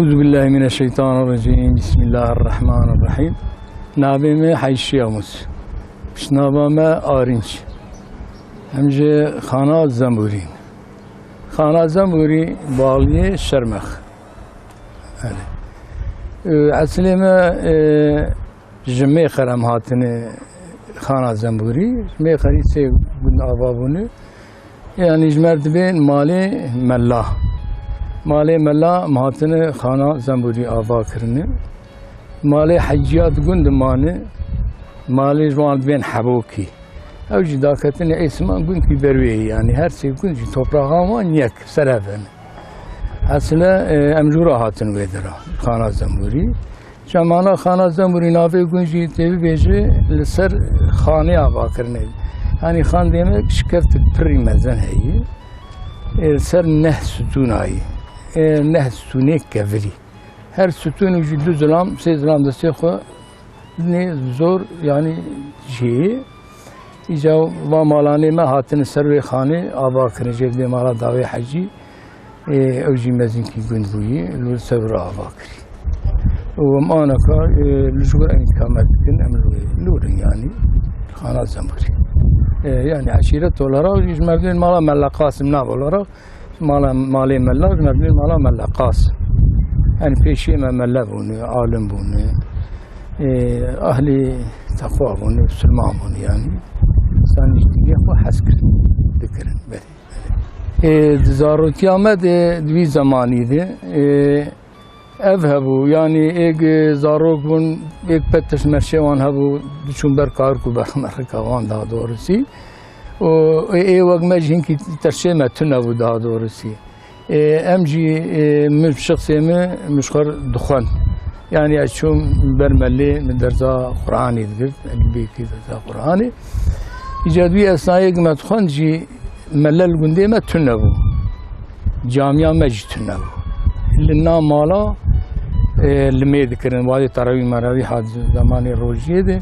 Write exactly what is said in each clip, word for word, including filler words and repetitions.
Eûzubillahimineşşeytanirracîm. Bismillahirrahmanirrahîm. Navê me Heyşî Yamûs. Piştnava me Arînç. Em ji Xana Zembûrî. Xana Zembûrî baliyê Şermex. Erê. Û eslê me, e, ji Mêxer em hatine Xana Zembûrî. Ji Mêxerî sê gund ava bûne. Yanî ji me re dibên malê Mela. Malê Mela em hatine Xana Zembûrî ava kirine. Malê Hecîya di gund mane. Malê ji wan dibên Hebokî. Ew jî daketine êsman gundkî ber wê ye. Yanî her sê gund jî topraxa wan yek, ser hev in. Esle, e, em jûra hatin wê dera, Xana Zembûrî. Çemana Xana Zembûrî navê gund jî tê bibêje, li ser xanê ava kirine. Yanî xandê me şikeftik pirî mezin heye. E, li ser neh stûna ye. E, neh stûnê kevirî. Her stûn û jî du zilam, sê zilam destê xwe nê zor, yanî jê. Îca va malanê me hatine ser wê xanê ava kirin, jê dibê mala dawê Hecî. Ê, ew jî mezinkî gund bûyî, li wir ser wir ava kirî. Û em anaka, ê, li ji wir em îkamet dikin, em li wir, li wir in yanî, Xana Zembûrî. Ê, yanî eşîret olarak jî ji merdimên mala Mela Qasim nav olarak, mala, malê Mela, ji merdimên mala Mela Qasim. Yanî pêşiyê me mele bûne, alim bûne, ê, ehlî teqwa bûne, musulman bûne yanî. Sanî ji dînê xwe hez kirin, dikirin, belê. Ê, di zarotiya me de di wî zemanî de, ê, ev hebû, yanî êk, ê, zarok bûn, êk pet tişt merşê wan hebû, diçûn ber kark û ber merika wan daha doğrusu. Û ê, ê wek me jî hinkî terşê me tune bû daha doğrusu. Ê, em jî, ê, min şexsê min, min ji xwe dixwend. Yanî ez çûm ber melê, min derza Qur'anê digirt, elîfbêkî derza Qur'anê. Îca dû esnayê me dixwend jî mele li gundê me tune bû. Camiya me jî tune bû. Li na mala, e, limê dikirin. Wadê terawî merawî hat zemanê rojiyê de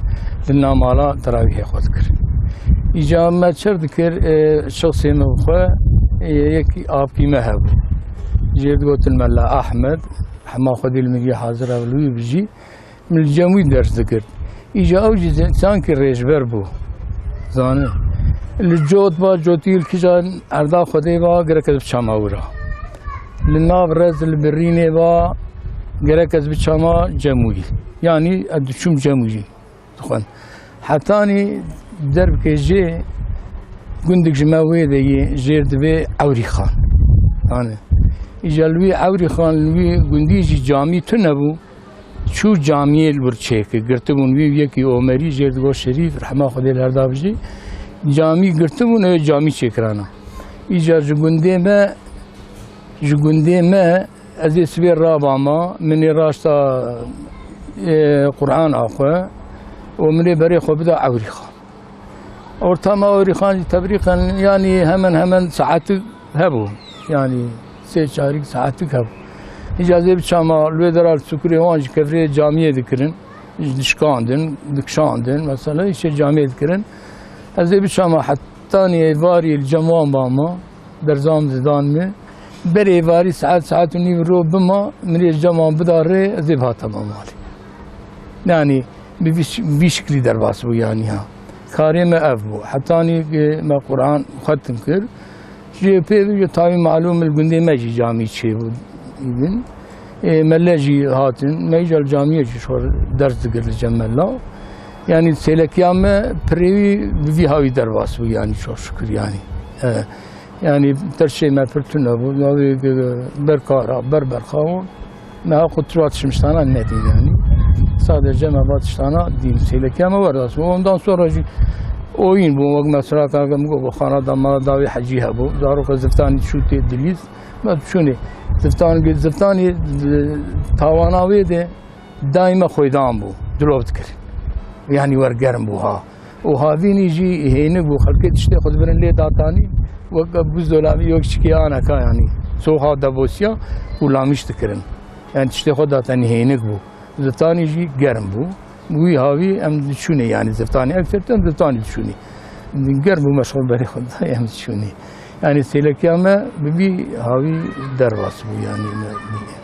li na mala terawîhê xwe dikir. Îca me çer dikir, e, şexsê me bi xwe, e, yekî apkî me hebû. Jê digotin Mela Ahmed, hema Xwedê li min yê hazir ev li wî bijî. Min li cem wî ders digirt. Îca ew jî zin-, sankî rêjber bû. Zanî. Li cot ba cotî li kija erda Xwedê ba gerek ez biçama wira. Li nav rez li birînê ba gerek ez biçama cem wî. Yanî ez diçûm cem wî dixwend. Hetanî derbikê jê gundik ji me wê de yê jêr dibê Ewrî Xan. Zanî. Îca li wî Ewrî Xan li wî gundî jî camî tune bû. Çû camiyê li wir çêkir. Girtibûn wî û yekî Omerî jêr digot Şerîf, rehma Xwedê li her da bijî. Camî girtibûn, ew camî çêkirana. Îcar ji gundê me, ji gundê me, ez ê sibê rabama, min ê raşta, e, Qur'an axwe û min ê berê xwe bida Ewrî Xan. Ortama Orîxan jî tebrîqen, yanî hemen hemen saetik hebû. Yanî sê çarîk saetik hebû. Îca zê biçama li wê dera li çukurê wan jî kevirê camiyê dikirin. Dişkandin, dikşandin, mesela îşê camiyê dikirin. Ez ê biçama hetanî êvarî li cem wan bama. Derzam didan min. Berê êvarî saet, saet û nîv ro bima, min ê cem wan bida rê, ez ê bihatama malê. Yanî bi vî, vî şiklî derbas bû yanî ha. Karê me ev bû. Hetanî ki me Qur'an xwetin kir. Jê pê jî tawî malûm li gundê me jî camî çêbû. Îdin. Ê, mele jî hatin. Me îcar camiyê jî şor ders digir li cem mela. Yanî sêlekiya me pirêwî bi vî hawî derbas bû yanî çok şükür yanî. E, Yanî terşê me pir tune bû. Navê ber kara, ber berxawan. Me ha qutrat şimştana nedî yanî. Sadece me va tiştana dîn. Sêlekiya me werdas. Ondan sonra jî oyun bû. Wek mesela kanka min got, xana da mala dawê Hecî hebû. Zaroka ziftanî çû tê dilîz. Me çûnê. Ziftan, ziftanî, e, tawana wê de daîme xwêdan bû. Dilov dikir. Yanî wer germ bû ha. Û havînî jî hênik bû, xelkê tiştê xwe dibirin lê datanî, wek buzdolabî, wek çikê aneka, yanî soxa debosiya û lamîş dikirin. Yanî tiştê xwe datanî hênik bû. Zitanî jî germ bû. Wî havî em diçûnê, yanî zitanî ekserten zitanî diçûnê. Germ bû me şol berê xwe da, em diçûnê. Yanî sêlekiya me bi vî havî derbas bû, yanî me dîne.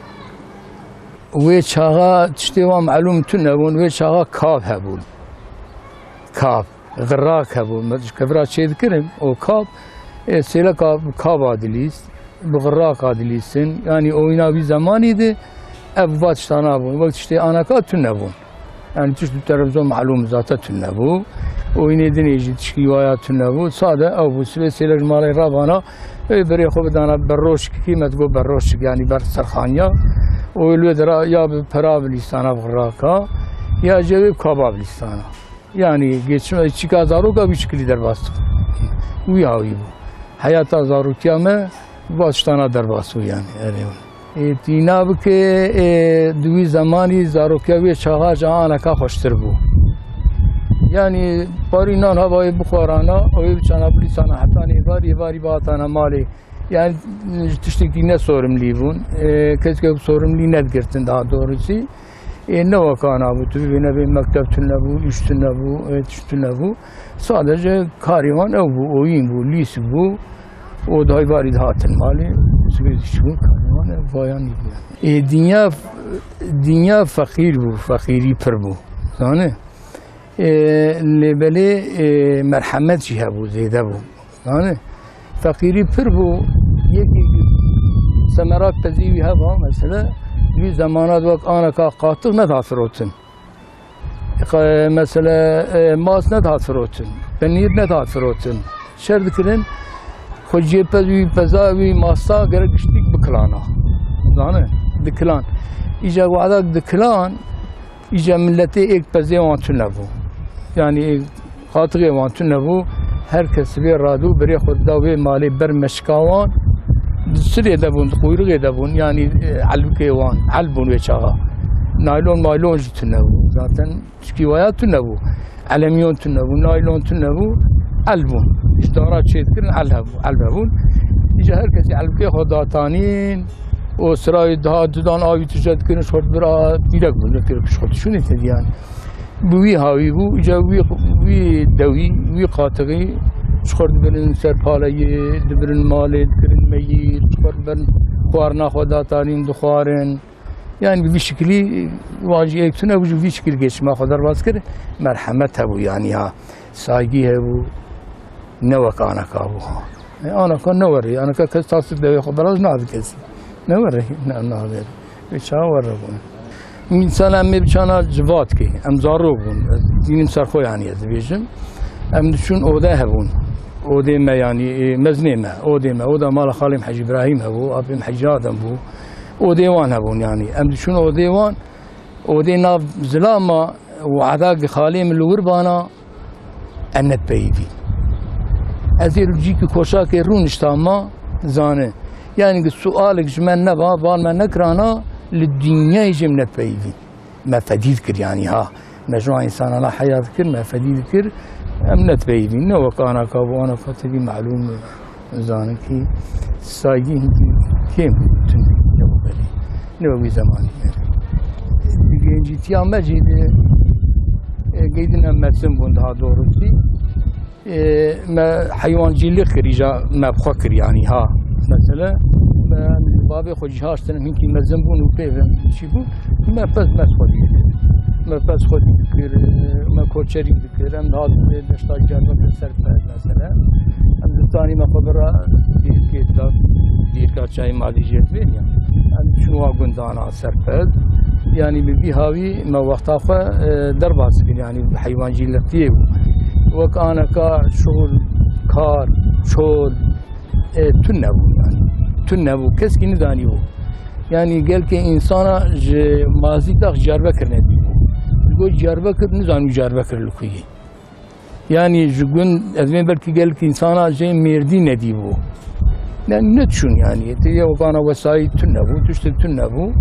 Wê çaxa tiştê wan melûm tune bûn, wê çaxa kav hebûn. Kav, xirrak hebûn. Me ji kevira çêdikirin, o kav, ê, sêleka kava dilîst, bi xirraka dilîstin. Yanî oyna wî zemanî de ev va tiştana bûn. Wek tiştê anaka tune bûn. Yanî tişt û televîzyon melûm zaten tune bû. Oyunê dinê jî tişkî waya tune bû. Sade ew bû. Sibê sêlek ji malê rabana, ê berê xwe bidana berroşkî, me digot berroşik, yanî ber serxaniya. Û li wê dera ya bi pera bilîstana bi xirraka, ya jî wê bi kaba bilîstana. Yanî geçim, çîka zaroka wî şikilî derbas dixin. Wî hawî bû. Heyata zarokiya me va tiştana derbas bû yanî. Erê. Ê, tîna bike, ê, di wî zemanî zarokiya wê çaxa ji aneka xweştir bû. Yanî parî nan havayê bixwarana, ew ê biçana bilîsana hetanî êvarî, êvarî bihatana malê. Yanî tiştekî ne sorimlî bûn. Ê, keske sorimlî nedigirtin daha doğrusu. Ê, ne wekana bû, tu bibîne bê mekteb tune bû, îş tune bû, ê, tişt tune bû. Sadece karê wan ew bû, oyîn bû, lîs bû. Û dayvarî dihatin malê, sibê diçûn, karê wan ev vayan dî bû. Ê, dinya, dinya feqîr bû, feqîrî pir bû. Zanî? Ê, lê belê, ê, merhemet jî hebû, zêde bû. Zanî? Feqîrî pir bû, yekî semerak pezî wî heba, mesela, wî zemanat wek aneka qatix nedihat firotin. Qe-, mesela, e, mas nedihat firotin, penîr nedihat firotin. Şer dikirin, xwe cê pez wî peza wî masta gerek giştîk bikilana. Zanî? Dikilan. Îca wada dikilan, Îca miletê êk pezê wan tune bû. Yanî êk qatixê wan tune bû. Her kes vê radû birê xwe dida wê malê ber meşka wan. Di sirê de bûn, di quyruxê de bûn. Yanî, e, elbikê wan, el bûn wê çaxa. Naylon maylon jî tune bû. Zaten çikî waya tune bû. Elemyon tune bû, naylon tune bû. El bûn. Ji dara çêdikirin el hebû, el hebûn. Îca her kesî elbikê xwe datanîn. û sirayê daha dudan avî tije dikirin, ji xwe dibir a pîrek bûn, dikirin pişt xwe dişûnê tediyan. Bi wî hawî bû, îca wî, wî dewî, wî qatixî ji xwe dibirin ser paleyê, dibirin malê, dikirin meyîr, ji xwe dibirin xwarina xwe datanîn, dixwarin. Yanî bi vî şikilî wan jî êk tune bû, ji vî şikilî geçima xwe derbas kir, merhemet hebû yanî ha. Saygî hebû, ne wek anaka bû. E, anaka ne werê, anaka kes tasik devê xwe beraz nade kesî. Ne werê, ne, nade. Wê çawa werê bûn. Însan em ê biçana civat kê, em zarok bûn. Ez dînim ser xwe yanî ez dibêjim. Em diçûn ode hebûn. Odê me yanî, e, mezinê me, odê me, oda mala xalê me Hecî Îbrahîm hebû, apê me Hecî Adem bû. Odê wan hebûn yanî. Em diçûn odê wan, odê nav zilama, wada xalê min li wir bana, em nedipeyivîn. Ez ê li cîkî koşakê rûniştama, zane. Yanî ki sualek ji me neba, van me nekirana, li dinyayê jî em nedipeyivîn. Me fedî dikir yanî ha. Me ji wan însanana heya dikir, me fedî dikir. Em nedipeyivîn. Ne wek anaka bû, anaka tevî melûm e. Zanin ki saygî hindî kêm tune ne wek belê. Ne wek wî zemanî. Di gencîtiya me jî de, e, geydin em mezin bûn daha doğrusu. E, me heywancîlik kir, îca me bi xwe kir yanî ha. Mesele, me, em ji bavê xwe cî haştin, hinkî mezin bûn û pê ve çî bû. Me pez, me xwedî dikir. Me pez xwedî dikir, e, me koçerî dikir. Em dihatin vê deşta Diyarbekir ser pez. Mesela, em ditanî me xwe bira dîrkê da, dîrka çayê Madî jê divên ya. Em diçûn wa gundana ser pez. Yanî bi vî hawî me wexta xwe, e, derbas kir, yanî bi heywancîlixtiyê bû. Wek aneka şûl, kar, çol, e, tune bû yanî. Tune bû, keskî nizanî bû. Yanî gelkê însana ji mazî tax Diyarbekir nedî bû. Digot Diyarbekir nizanî Diyarbekir li ku yî. Yanî ji gund, ez bên belkî gelek însana jê mêrdî nedîbû. Yanî nediçûn yanî. Tê ye wekana wesayî tune bû, tiştek tune bû.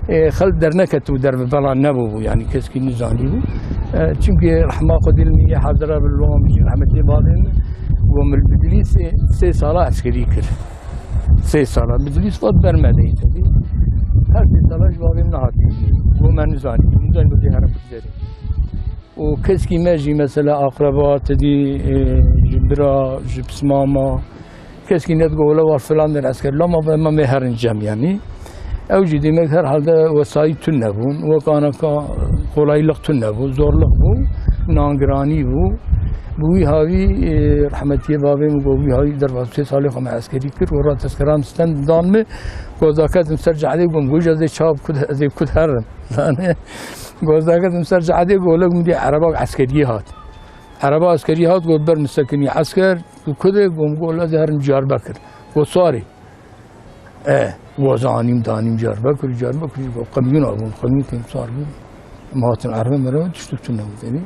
E, xelk derneketibû derve bela nebûbû yanî keskî nizanîbû. E, çimkî rehma Xwedê li min yê hazira bi lom jî rehmetê bavê min. Got min bi dilî sê, sê sala eskerî kir. Sê sala. Bi dilî sifat bermedeyî tevî. Her sê sala ji bavê min nehatî. Got me nizanî. Nizanî got dê herim bizerî. û keskî me jî mesela aqreba, tedî, e, ji bira, ji pismama, keskî nedigot wele war filan der esker, lama ve me mê herin cem yanî. Ew jî demek herhalde wesayît tune bûn. Wek anaka kolaylık tune bû, zorluk bû, nangiranî bû. Bi wî havî, e, rehmetiyê bavê min got, wî havî derbas sê salê xwe me eskerî kir û ra tezkeran stend dan min. Gozaketim ser cehedê, gom, goja zê çav kud, ez ê kud herim. Zanê, gozaketim ser cehedê, gole min dî erebak eskeriyê hat. Ereba eskeriyê hat, got, ber min sekinî esker, tu kudê, gom, gole ez ê herim Diyarbekir. Got, sarê. E, waza anîm danîm Diyarbekir, Diyarbekir, qemyûn abûn, qemyûn têm sar bûn. Em hatin erve merve tişt tune bû, yani.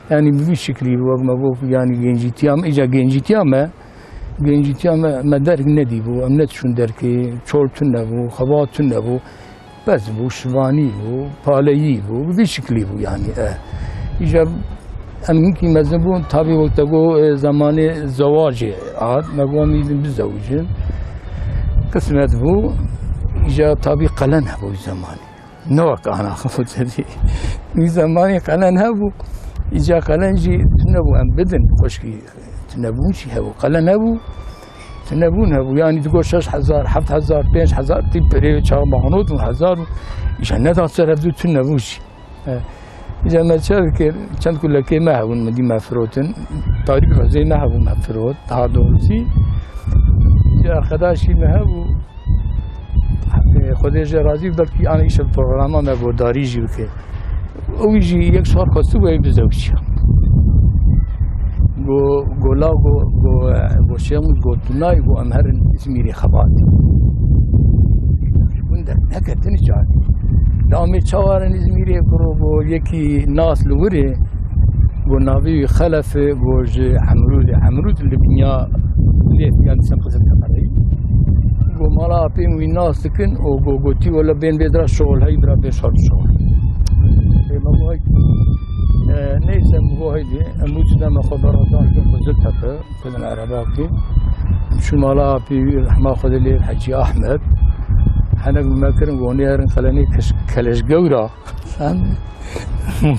Yani bi vî şiklî wek me got, yani gencîtiya me, îca gencîtiya me, gencîtiya me, me derg nedîbû, em netişûn derkê, çol tune bû, xebat tune bû, bez bû, şivanî bû, paleyî bû, bi vî şiklî bû yani, e. Îca Em hinkî mezin bûn, tabî wek te got, e, zemanê zewacê hat, me got, em îzin bizewicin. Qismet bû, îca tabî qelen hebû wî zemanê. Ne wek ana xwe te dî. Wî zemanê qelen hebû, îca qelen jî tune bû, em bidin, xwişkî tune bûn jî hebû. Qelen hebû, tune bûn hebû. Yani digot şeş hezar, heft hezar, pênc hezar tî pirê çax banot û hezar û îca nedat ser hevdû tune bû jî. E, îca me çav kir, çend kulekê me hebûn, min dî me firotin. Tarîk rozê me hebû, me firot, daha doğrusu. Îca arkadaşî me hebû, e, Xwedê jê razî, belkî ana îşev programa me godarî jî bike. Ew jî yek sar xwestibû ew bizewiciya. Go, go la, go, go, go Şêmûs, go tu nayê, go em herin Îzmîrê xebatê. Ji bin derneketin carî. Lê em ê çawa herin Îzmîrê, kuro, go yekî nas li wir e, go navê wî Xelef e, go ji Emrûd e. Emrûd li binya lê, yani sen Qiziltepe re yî. Go mala apê min wî nas dikin û go gotî, wele bên bê dira şol heyî, bira bê şol şol. Ê, me go hey. E, neyse, me go heydê. Em wî çi deme xwe bera dan ki Qiziltepe. Kudin Erebakî. Çû mala apî wî, rehma Xwedê lê, Hecî Ahmed. Henek bi me kirin, gonê herin qelenê keş-, keleş gewra. Sen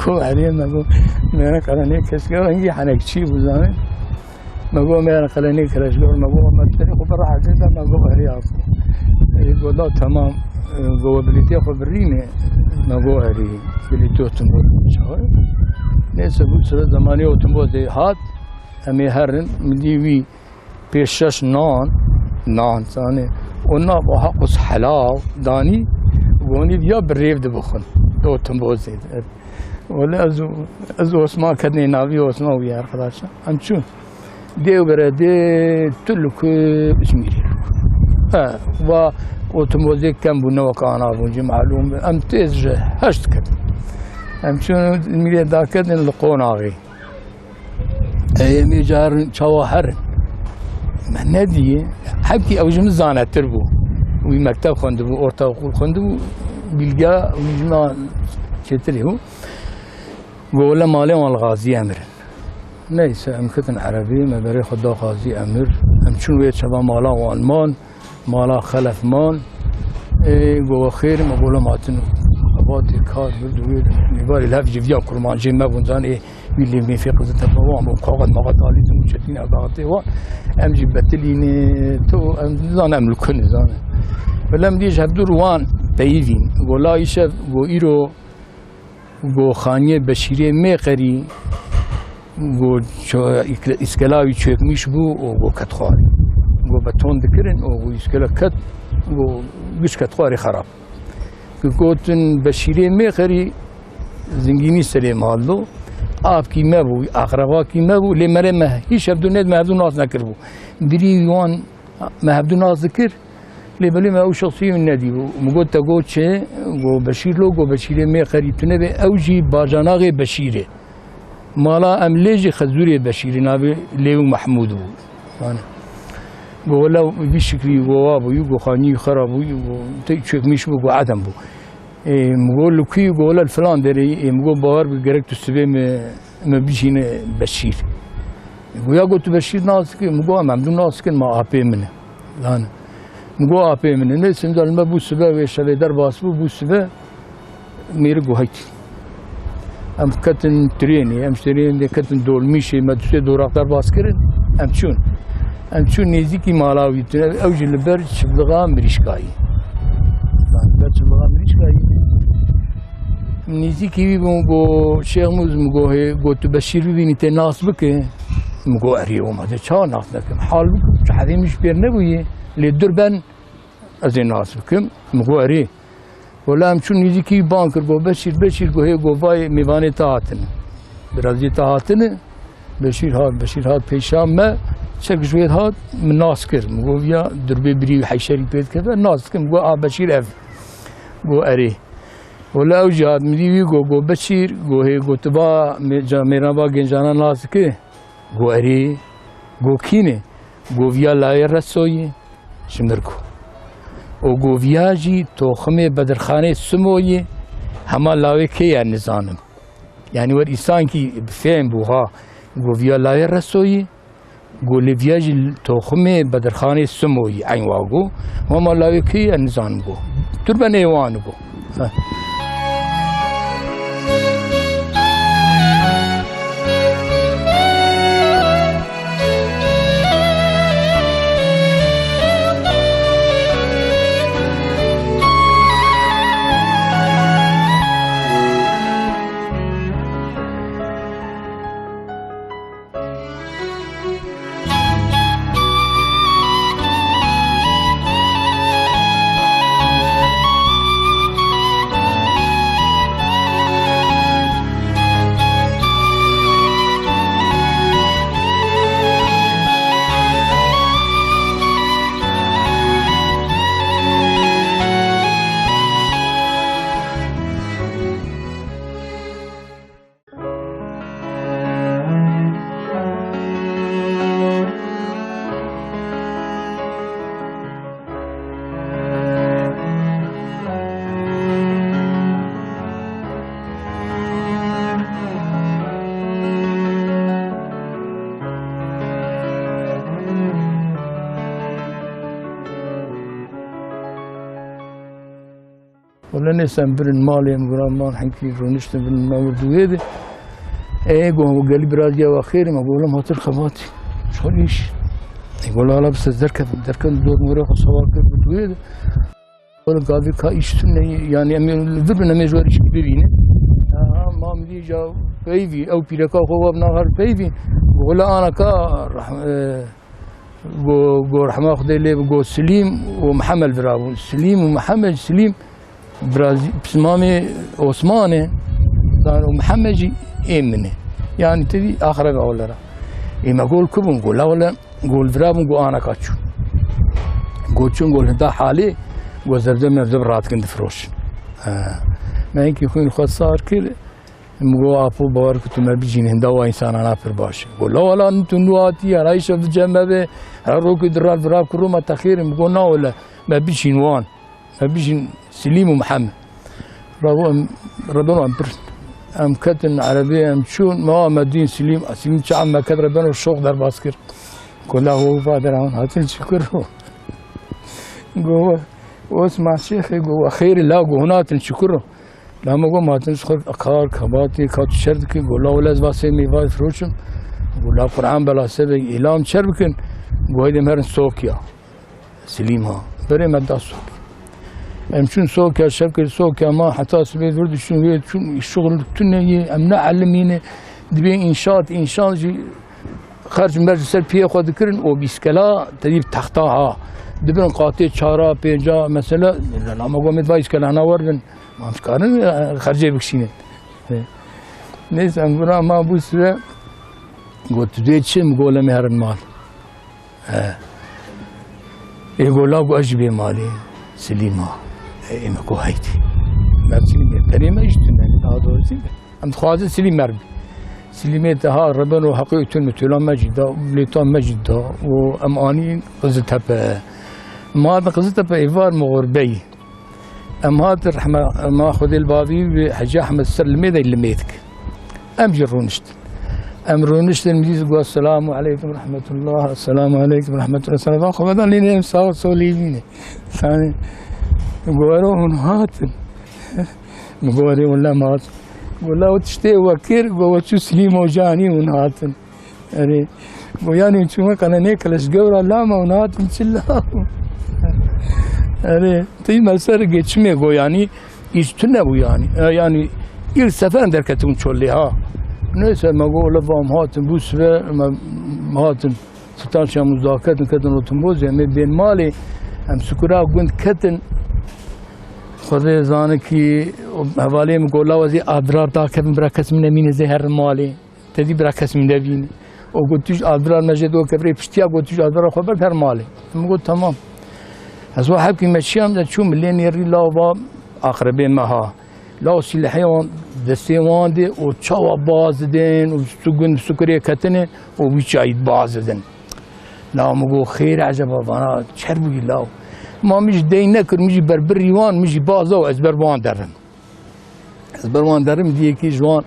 go erê, me go, me herin qelenê keş gewra, hingî henek çî bû zanê. Me go me herin qelenê keleş gewra, me go me terê xwe bira hecê de, me go erê apî. Ê, go da temam, e, go bilîtê xwe birîne, me go erê, bilîtê otomobil çawa. Neyse, bû sıra zamanê otomobil hat. Em ê herin, min dî wî pêş şeş nan, nan, zanê, û nav û haqus helaw danî, gonî viya bi rêv dibixwin. Do timbozê. Wele ez û, ez û Osman kedinê navî Osman wî arkadaşa. Em çûn. Dê û bere dê tu li ku Îzmîrê. He, va otomobilê kem bû, ne wek ana bûn, cî malûm be. Em têz ji heşt ket. Em çûn Îzmîrê daketin li qonaxê. Ê, em ê carin çawa herin? Me nediyê. Hebkî ew ji min zanetir bû. Wî mekteb xwendibû, ortaokul xwendibû. Bilge wî ji me çêtirî bû. Go wele malê wan li Xazî Emir in. Neyse, em ketin erebî, me berê xwe da Xazî Emir. Em çûn wê çava mala wan man. Mala Xelef man, ê, go we xêr, me go lem hatin. Xebatê kar bir di wê mêvarê lev ji viya kurmancê me bûn, zan ê wî lê mêfê Qiziltepe wan bû, kaxet maxet alîtin û çetîna kaxetê wan. Em jî betilîne, to, em zan em li ku ne, zan. Belê em dî ji hevdûr wan peyivîn. Go la îşev, go îro Go xaniyê Beşîrê Mêqerî, go ço-, îskela wî çökmüş bû û go ket xwarê. Go beton dikirin û go îskela ket, go giş ket xwarê xerab. Gotin Beşîrê Mêqerî zingînî serê mal do. Apkî me bû, aqrebakî me bû, lê merê me hîç hevdû ned me hevdû nas nekiribû. Birî wan me hevdû nas dikir. Lê belê me ew şexsî min nedîbû. Min got, te got çi? Got, Beşîr lo, got, Beşîrê Mêqerî tune be, ew jî bacanaxê Beşîrê. Mala em lê jî xezûrê Beşîrê, navê lê û Mehmûd bû. Yani, got, wela vî şiklî, got, wa bûyî, got, xanî xera bûyî, got, te çökmüş bû, got, edem bû. Ê, min got, li kuyî? Got, wela li filan derê. Ê, min got, bawer bi, gerek tu sibê mi, mi bijîne Beşîr. Ê, got, ya got tu Beşîr nas dikî? Min got, em hemdû nas dikin, ma apê min e. Lan, min got, apê min e. Neyse, em da li me bû sibe, wê şevê derbas bû, bû sibe, mêrik got, heyt. Em ketin trênê, em ji trênê ketin dolmîşê, me dustê dorak derbas kirin, em çûn. Em çûn nêzîkî mala wî tune, ew jî li ber çiblixa mirîşkayî. Çiqa çiqa mirîşka yî. Nîzîkî wî bûm, go Şêx Mûz, min go hê, go tu Beşîr bibînî tê nas bike. Min go erê, wema de çawa nas nekim. Hal bikim, çi hedê min ji pêr nebûye. Lê dur ben, ez ê nas bikim. Min go erê. Wela em çûn nîzîkî wî bang kir, go Beşîr, Beşîr, go hê, go vay mêvanê te hatine. Birazî te hatine. Beşîr hat, Beşîr hat pêşa me, çek ji wê hat, min nas kir. Min got, "Ya durbê birî heyşerî pê dikeve, nas dikim." Min got, "A Beşîr ev." Got, "Erê." Wela ew jî hat, min dî wî got, got, "Beşîr," got, "hê, got, tu va mê-, ca-, mêrana va gencanan nas dikî?" Got, "Erê." Got, "Kî ne?" Got, "Viya lawê Resoyê, ji Mirgo." Û got, "Viya jî toximê Bedirxanê Simoyê, hema lawê kê ye nizanim." Yanî wer îsankî bi fêm bû ha. Go viya lawê Resoyî, go lê viya jî toximê Bedirxanê Simoyî, eyn wa go. Hema lawê kê ye nizanim go. Turbenê wan go. Heh. Wele neyse, em birin malê, em gura mal hinkî rûniştin bin navê duwê de. Ê, go, gelî bira diya we xêr, me go, "Oğlum, hatır xebatî. Çol iş." Ê, go, "La, la, bi se derkevin, derkevin, dor more xwe sewar kir bi duwê de." Oğlum, gavî ka iş tune, yani, em ê li vir bin, em ê ji we îşkî bibînin. Aha, mam dî ca peyvî, ew pîreka xwe we bi nahar peyvî. Go, "La, ana ka rah-, e, Go, go rehma Xwedê lê bi, go Silîm û Mihemed birabûn. Silîm û Mihemed, Silîm birazî pismamê Osmanê, dan û Mihemed jî ê min e. Yanî tevî axireva wele ra. Ê me gol ku bûn, go la wele, gol virabûn, go ana ka çûn. Go çûn, gol hinda halê, go zebde mevde bi radikin difiroşin. Ha. Me hinkî xwîn xwe sar kir, Min got, "Apo, bawer ku tu me bijîn, hinda wa însanana pir baş e." Got, "La wela, tu nû hatî, her heyşa vice me be, her rokê di ral vira kuro me te xêr in." Min got, "Na wele, me bijîn wan, me bijîn Silîm û Mihemed." Rabo em, rebeno em pir. Em ketin erebê, em çûn, me wa me dîn Silîm, Silîm çax me ket rebeno şox derbas kir. Got, "La ho va dera hûn hatin çi kuro?" Got, "Osman Şêxê," got, "we xêr e, la," got, "hûn hatin çi kuro?" La me got, "Ma hatin ji xwe kar, kebatê, ka tu çer dikî?" Got, "La wele ez va sê mêvayê firoşim." Got, "La Quran bela se be, îlam çer bikin." Got, "Heydê em herin Sokya. Silîm ha." Berê me da Sokya. Em çûn Sokya, şev kir Sokya, ma heta sibê vir dişûn wê çûn, şuxul tune ye, em ne elimîne. Dibê înşaat, înşaat jî xerc merc ser piyê xwe dikirin, o bîskela tedî bi texta ha. Dibin qatê çara, pênca, mesela, la me got, "Mêt va îskela hena werbin." Ma em dikarin, e, xercê bikişînin. E, neyse, em vira ma bû sibe, got, "Tu dê çi?" Min got, "Lem ê herin mal." E. Ê got, "La," got, "ez jî bê malê Silîma." E, ê me got, "Heydî." Me Silîmê, perê me jî tune, daha doğrusu. Em dixwazin Silîm mer bi. Silîmê te ha rebeno heqê tun mi tûla me jî da, lêta me jî da û em anîn Qiziltepe. Ma bi Qiziltepe êvar mi xurbeyî. Em hatin rehme, ma Xwedê li bavî wî Hecî Ehmed ser limê de limê dik. Em jî rûniştin. Em rûniştin, min dît got, "Selamu aleykum rahmetullah, selamu aleykum rahmetullah." Selamu xwe vedan lê em sağ sol lê bîne. Yani, got, "Wero hûn hatin." Min got, "Erê, wele me hat." Got, "La o tiştê we kir, got, we çû Silîm Hoca anî hûn hatin." Erê, got, "Yani çûme qelenê kileş gewra lama hûn hatin çi la?" Erê, tey me ser geçimê go, yanî, îş tune bû, yanî. E, yanî, ilk sefer derketibûn çolê, ha. Neyse, me go, "Ola, va em hatin, bû sibe, me hatin." Sitaşa muzaketin, ketin otombozê, em ê bên malê, em sukura gund ketin. Xwedê zane ki, hevalê min go, "La ez ê adrar dakevim, bira kes min nemîne, ez ê herim malê. Te dî bira kes min nebîne." O got, "Tu ji adrar me jê do kevirê piştiya," got, "Tu ji adrar xwe ber her malê." Min got, "Tamam." Ez wa hevkî me çiyam de çûm, lê nêrî law va aqrebê me ha. Law sîlehê wan destê wan de û çawa baz didin û sugun sukurê ketine û wî çayî baz didin. Law min got, "Xêr eceba vana çer bûyî law?" Ma min jî dey nekir, min jî ber birî wan, min jî baza û ez ber wan derim. Ez ber wan derim, diyekî ji wan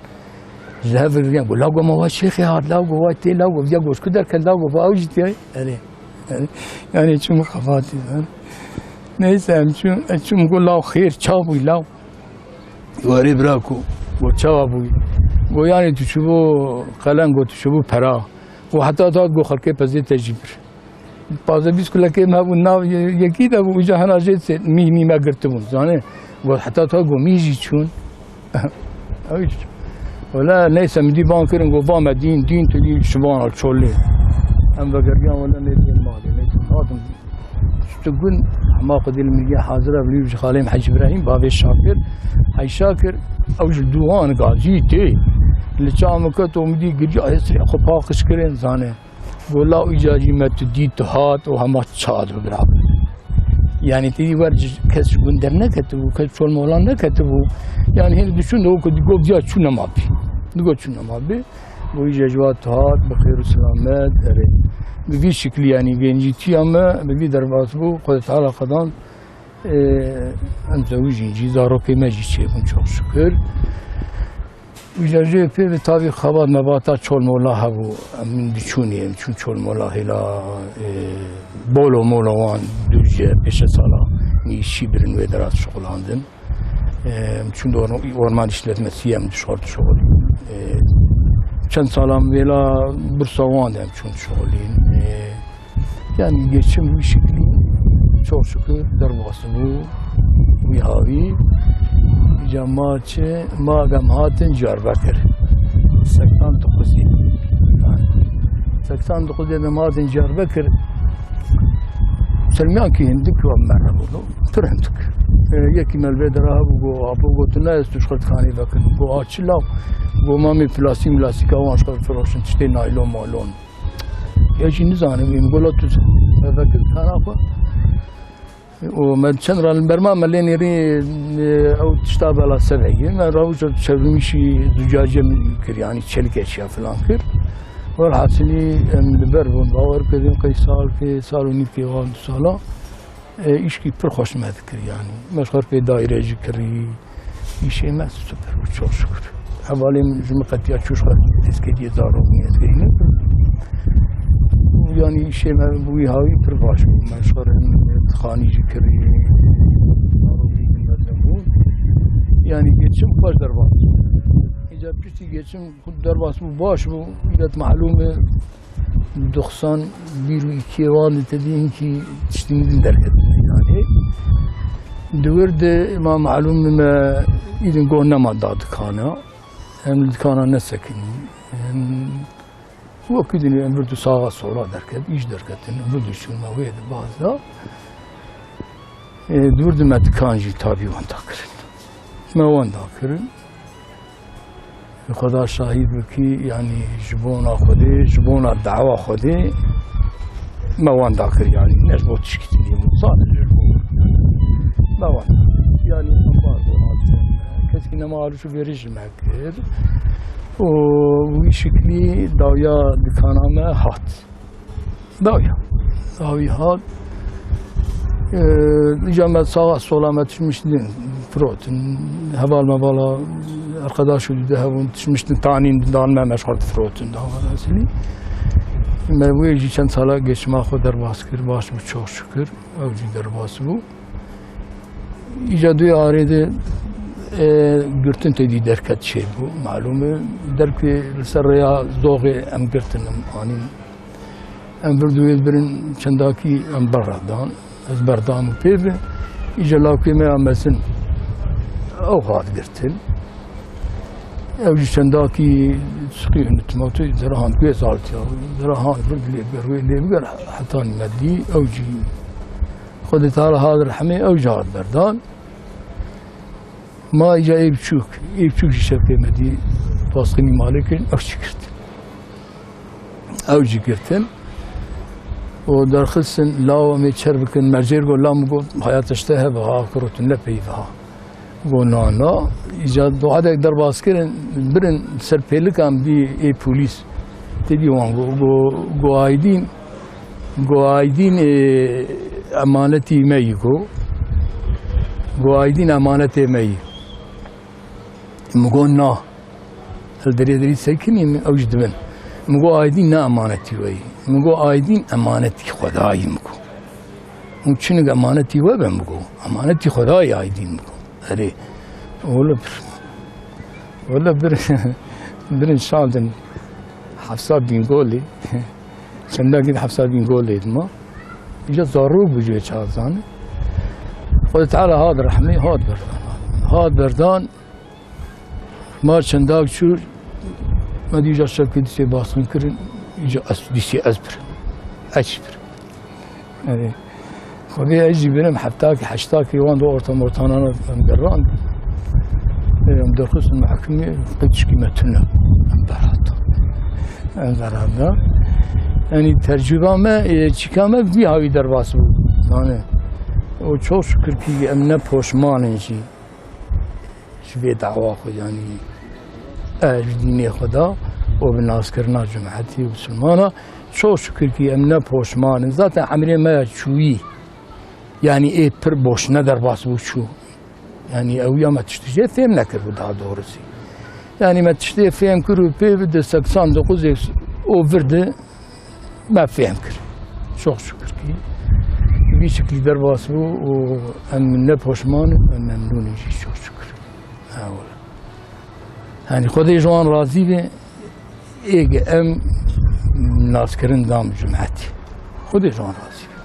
ji hev riyan got, "Law go ma wa şêxê hat, law go wa tê, law go viya goşku derket, law go va ew jî tê." Erê, erê. Yani çi min xebatî, ha? Neyse, em çûn, em çûn, min got, "Law xêr, ça bûyî law?" Warê bira ku, got, "Çawa bûyî?" Got, "Yani tu çûbû qelen, got, tu çûbû pera." Got, "Heta tu hat, got, xelkê pezê te jî bir." Pazdeh bîst kulekê me bû nav ye-, yekî de bû, uca hena jê se-, mîh mî me girtibûn, zanê. Got, "Heta tu hat, got, mîh jî çûn." Ew jî çûn. Wele neyse, min dî ban kirin, got, "Va me dîn, dîn tu dî şibana çolê." Em vegeriyan, wele nê dîn malê, nê dîn hatin. Ştu gund, hema xwe dê li min ye hazir e, li ji xalê min Hecî Îbrahîm, bavê Şakir, Hecî Şakir, ew ji dûwan gazî tê. Li çav min ket û min dî giriya hêsirê xwe paqij kirin, zanê. Got, "La îca jî me tu dît, tu hat û hema çad bira." Yani tê dî wer ji kes ji gund derneketibû, kes çol molan neketibû. Yani hênî diçûn de wekî digot, "Ya çû nema bî." Digot, "Çû nema bî." Got, "Îca ji wa tu hat, bi xêr û selamet, erê." Bi vî şiklî, yani, gencîtiya me bi vî derbas bû, Xwedê Teala qedan, e, em zewicîn jî, zarokê me jî çêbûn, çok şükür. Îca jê pê ve tabi xebat mebata çol mola hebû, em min diçûnê, em çûn çol mola hêla, e, bolo molo wan dû ji pêşe sala nîşî birin wê derat şixulandin. Em çûn di orman işletmesi em dişart şixulîn. E, çend sala em vêla bursa wan de em çûn şixulîn. E, yani geçim bu şekli çok şükür derbas bû. Wî havî, îca ma çi, ma gem hatin Diyarbekir. Seksan dokuzê. Seksan dokuzê de ma hatin Diyarbekir. Selmiyan ki hindik wa merre bû. Pir hindik. E, yekî me li vê dera hebû, got, "Apo," got, "tu nayê tu ji xwe dikanî vekin." Got, "A çi law?" Got, "Ma em ê plastîk milastîka wan ji xwe bifiroşin, tiştê naylon malon." Ya jî nizanim, em gola tu me vekir kana xwe. Û me çend ra li berma me lê nêrî, e, ew tişta bela se vegî. Me rawija çevrîmîşî zucace min kir, yanî çelikekî ya filan kir. Welhasilî em li ber bûn, bawer bikin qey sal kê, sal û nîvkê wan du sala. E, îşkî pir xweş me dikir, yanî. Me ji xwe pê daîre jî kirî. Îşê me super bû, çok şükür. Hevalê min ji min qetiya çû ji xwe destkediyê zarok min destkedî nekir. Û yanî îşê me bi wî hawî pir baş bû. Me ji xwe re dixanî jî kirî. Zarok jî mezin bûn. Yanî geçim xweş derbas bû. Îca piştî geçim xwe derbas bû, baş bû. Millet malûm e. Doxsan bir û iki wan di te dî hinkî tiştî min din derket meydanê. Di wir de ma malûm me îdin goh nema da dikana. Em li dikana nesekinî. Em wekî dinê em vir tu saxa sola derket, îş derketin, em vir tu şûna wê de baz da. E, di wir de me dikan jî tabî wenda kirin. Me wenda kirin. Xweda şahîd bikî, yanî ji bona Xwedê, ji bona dawa Xwedê me wenda kir, yanî ne ji bo tişkî din, sadece ji bo me wenda. Yanî embargo hatin, keskî nema alûş û vêrî ji me kir û wî şiklî dawiya dikana me hat. Dawiya. Dawî hat. Îca me saxa sola me tişmiştin firotin. Heval me bala, arkadaş û dide hebûn, tişmiştin tanîn dan me, me ji xwe firotin. Dawa silî. Me wê jî çend sala geçima xwe derbas kir, baş bû, çok şükür. Ew jî derbas bû. Îca duyê arê de, e, girtin têdî derket çêbû. Malûm e, derkê li ser rêya zoxê em girtin, em anîn. Em vir di wê birin çendakî em berra dan. Ez berdam û pê ve. Îca lawkê me ya mezin ew hat girtin. Ew jî çendakî siqî hunit ma tu dirahan guêz haltiya. Dirahan vir lê ber wê lê biger hetanî me dî. Ew jî Xwedê Teala hat rehmê ew jî hat berdan. Ma îca ê biçûk, ê biçûk jî şevkê me dî, baskirî malê kirin, ew jî girtin. Ew jî girtin. Û derxistin, law em ê çer bikin, mercêr got, la min got, haya tişte hebe, ha, kuro tu ne peyve ha. Got, na, na. Îca dohadek derbas kirin, birin ser pêlikan bî ê polîs. Tê dî wan got, got, got Aydîn, got Aydîn, ê, emanetî me yî, got. Got Aydîn emanetê me yî. Min got, na. Li derê derî sekinî min ew jî dibin. Min got, Aydîn ne emanetî we yî. Min got, Aydîn emanetî Xwedayî, min got. Hûn çinik emanetî we be, min got. Emanetî Xwedayî Aydîn, min got. Erê. Wele bir, wele bir, birin şandin Hefsa Bîngolê. Çendakî di Hefsa Bîngolê de ma. Îca zarok bû, cihê çaxan. Xwedê Teala hat rehmê, hat berdan. Hat berdan, ma çendak çû, me dî îca şevkê dîsê baskın kirin, îca ez, dîsê ez birim. Ez jî birim. Erê. Xwedê ez jî birim, heftakî, heştakî wan da orta mortanana em gerand. Em derxistin mehkimê, qîçkî me tune. Em berhata. Em berhata. Yanî tercüba me, e, çîka me vî hawî derbas bû. Zanî, û çok şükür ki em ne poşman in jî. Ji vê dawa xwe, yanî ez ji dînê xwe da û bi naskirina cemaetî û misilmana, çok şükür ki em ne poşman in. Zaten emrê me ya çûyî, yanî ê pir boşne derbas bû çû. Yanî ew ya me tiştê jê fêm nekir bû daha doğrusu. Yanî me tiştê fêm kir û pê bi di seksan dokuz ê o vir de me fêm kir. Çok şükür ki vî şiklî derbas bû û em ne poşman in, em memnûn in jî, çok şükür. Ha, wele. Yanî Xwedê ji wan razî be, êge em naskirin dam cemaetî. Xwedê ji wan razî be.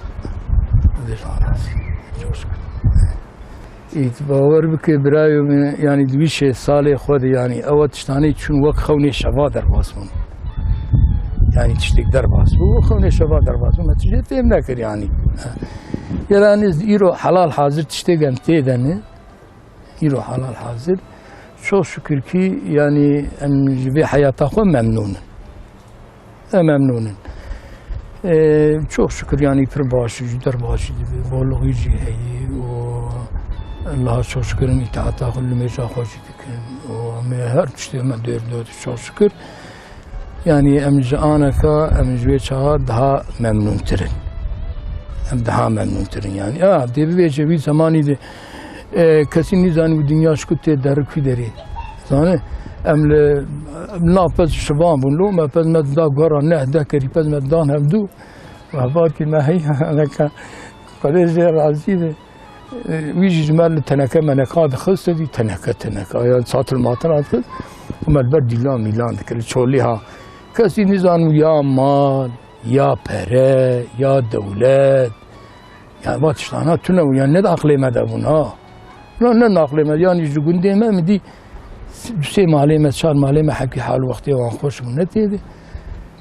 Xwedê ji wan razî be. Çok şükür. Ît bawer bike birayê min, yanî di wî şêst salê xwe de, yanî ewa tiştanê çûn wek xewnê şeva derbas bûn. Yanî tiştek derbas bû, wek xewnê şeva derbas bû. Me tiştê fêm nekir yanî. Yanî îro helal hazir tiştek em tê de ne. Îro helal hazir. Çok şükür ki yanî em ji vê heyata xwe memnûn in. Em memnûn in. Ee, çok şükür, yanî pir baş, ji der baş dibe, bolluğî jî heyî û Allaha çok şükür em îtaata xwe, limêja xwe jî dikin û em ê her tiştê me dêr dot, çok şükür. Yanî em ji aneka, em ji wê çaxa daha memnûntir in. Em daha memnûntir in yanî. Ya, dê bibêje wî zemanî de E, kesî nîzanîbû dinya ji ku tê, derî ku derê. Zanî, em li, em nav pez şivan bûn, lo me pez me da guhera neh deh kerî pez me dan hevdû. Hevalkî me heyî, neke, Xwedê jê razî be. E, wî jî ji me li teneke meneka dixist, dî teneke, teneke, ya satil matil dixist. Û me li ber dîlan mîlan dikir, çolî ha. Kesî nîzanîbû ya mal, ya pere, ya dewlet. Yani va tiştana tune bû, yani ne de aqlê me de bûn ha. Ne, ne aqlê me, yani ji gundê me, min dî du sê malê me, çar malê me hepî hal wextê wan xweş bû, ne tê de.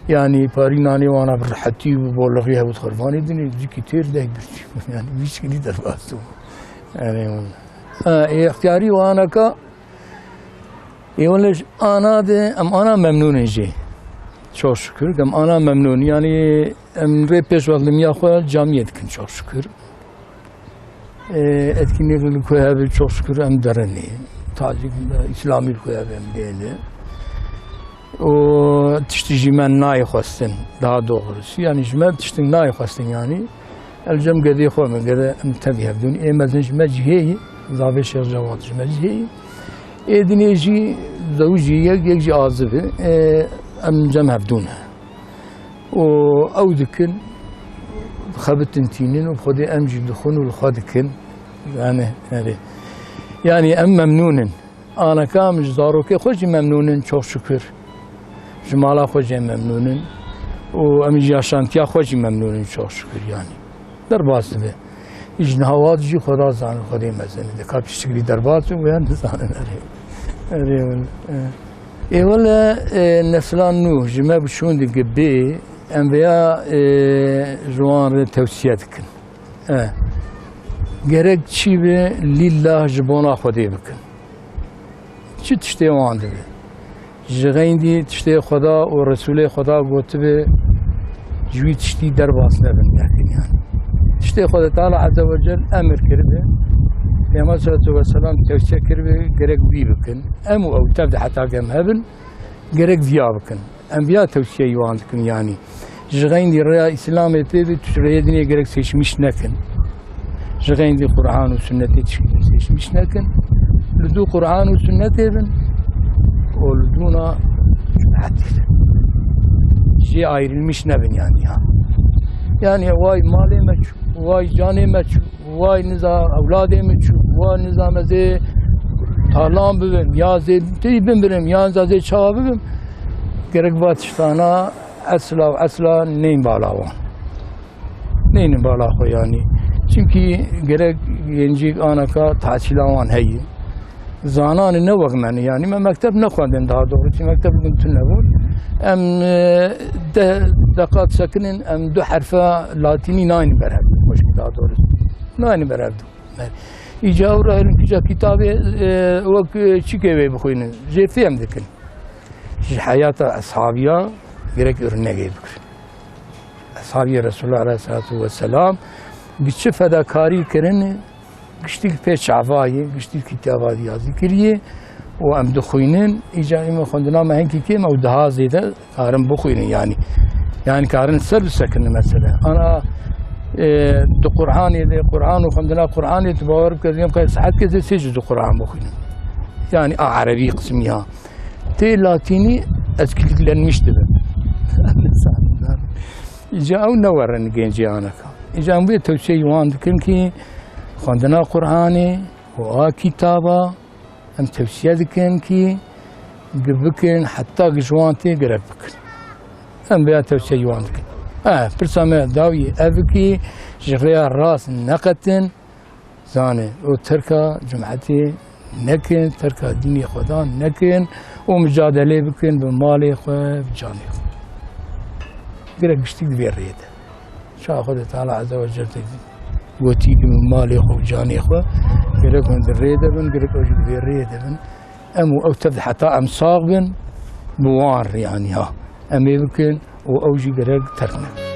Yani parî nanê wana bi rehetî û bolixî hewt xurbanê dinê, cikî têr deh birçî. Yani vî şekilî derbas bû. Yani, ha, ê, extiyarî wanaka Ê wele ji ana de em ana memnûn in jê. Çok şükür, em ana memnûn. Yani em rê pêş ve limiya xwe camiyê dikin, çok şükür. Ê, etkinlik li ku hebe, çok şükür, em derin ê. Tacik, e, İslamî li ku hebe em dêne. Û tiştî jî me nayê xwestin, daha doğrusu. Yani ji me tiştin nayê xwestin yani. El cem gedê xwe me, gede em tevî hevdûn. Ê mezin ji me cihê yî, zavê Şêx Cewad ji me cihê yî. Ê dinê jî zewicî yek, yek jî aziv e. Ê, em cem hevdûn e. Û ew dikin, xebitin tînin û Xwedê em jî dixwin û li xwe dikin. Yani, yani, yani em memnûn in. Aneka em ji zarokê xwe jî memnûn in, çok şükür. Ji mala xwe jî em memnûn in. Û em ji yaşantiya xwe jî memnûn in, çok şükür yani. Derbas dibe. Ji niha wat jî Xweda zanin, Xwedê mezin e. Dika piştigrî derbas bû, yan nizanin erê. Erê wele, e. Ê wele, e, neslan nû, ji me bi şûndik bê, em vêya, e, ji wan re tewsiye dikin. E, gerek çi be, lillah ji bona Xwedê bikin. Çi tiştê wan dibe? Ji xeyndî tiştê Xweda û Resûlê Xweda gotibe, ji wî tiştî derbas nebin, nekin yani. Tiştê Xweda Teala Azze ve Cel emir kiribe, Peygamber sallallahu aleyhi ve sellem tewsiye kiribe, gerek wî bikin. Em û ew tev de heta em hebin, gerek viya bikin. Em viya tewsiyeyî wan dikin, yanî ji xeyndî rêya Îslamê tê bî, tu rêyê dinê gerek seçmiş nekin. Ji xeyndî Qur'an û Sunnetê tişkî seçmiş nekin. Li dû Qur'an û Sunnetê bin û li dûna cemaetê bin. Jê ayrılmış nebin yani ya. Yani vay malê me çû, vay canê me çû. Vay niza ewladê min çû, vay niza me zê talan bibim, ya zê tî bimirim, ya niza zê çawa bibim. Gerek va tiştana esla û esla neyên bala wan. Neynin bala xwe yani. Çimkî gerek gencîk anaka tahsîla wan heye. Zananê ne wek me ne, yani me mekteb nexwendin, daha doğrusu mekteb min tune bûn. Em, e, deh deqa disekinin, em du herfa latînî naynin ber hev, xweşkî daha doğrusu. Naynin ber hev. Îca ew re hilin kîja kitabê, e, wek, e, çikê wê bixwînin, jê fêm dikin. Ji heyata eshabiya gerek örnegê bikirin. Eshabiyê Resulullah aleyhissalatu vesselam bi çi fedakarî kirin, giştî pê çavayê, giştî kitaba yazî kiriye û em dixwînin, îca îme xwendina me hinkî kêm ew daha zêde karin bixwînin yani. Yani karin ser bisekinin mesela. Ana, e, di Qur'anê de, Qur'an û xwendina Qur'anê tu bawer bike, em kay saet ke zê sê cüz Qur'an bixwînin. Yani a erebî qismiya. Tê latînî ez kilitlenmiş dibim. Îca ew ne werin gencê anaka. Îca em vê tewsiyeyî wan dikin ki xwendina Qur'anê û a kitaba em tewsiye dikin ki gi bikin, heta gi ji wan tê gerek bikin. Em vêya tewsiyeyî wan dikin. Eh, pirsa me dawî ev ki ji rêya rast neqetin, Zanê, û terka cemaetê nekin, terka dînê Xwedan nekin û micadelê bikin bi malê xwe, bi canê xwe. Gerek giştî di vê rê de. Şaha Xwedê Teala Azze ve Celle gotî ki bi malê xwe û canê xwe, gerek hûn di rê de bin, gerek ew jî di vê rê de bin. Em û ew tev heta em sax bin, bi wan rê, yanî ha. Em ê bikin û ew jî gerek terk nekin.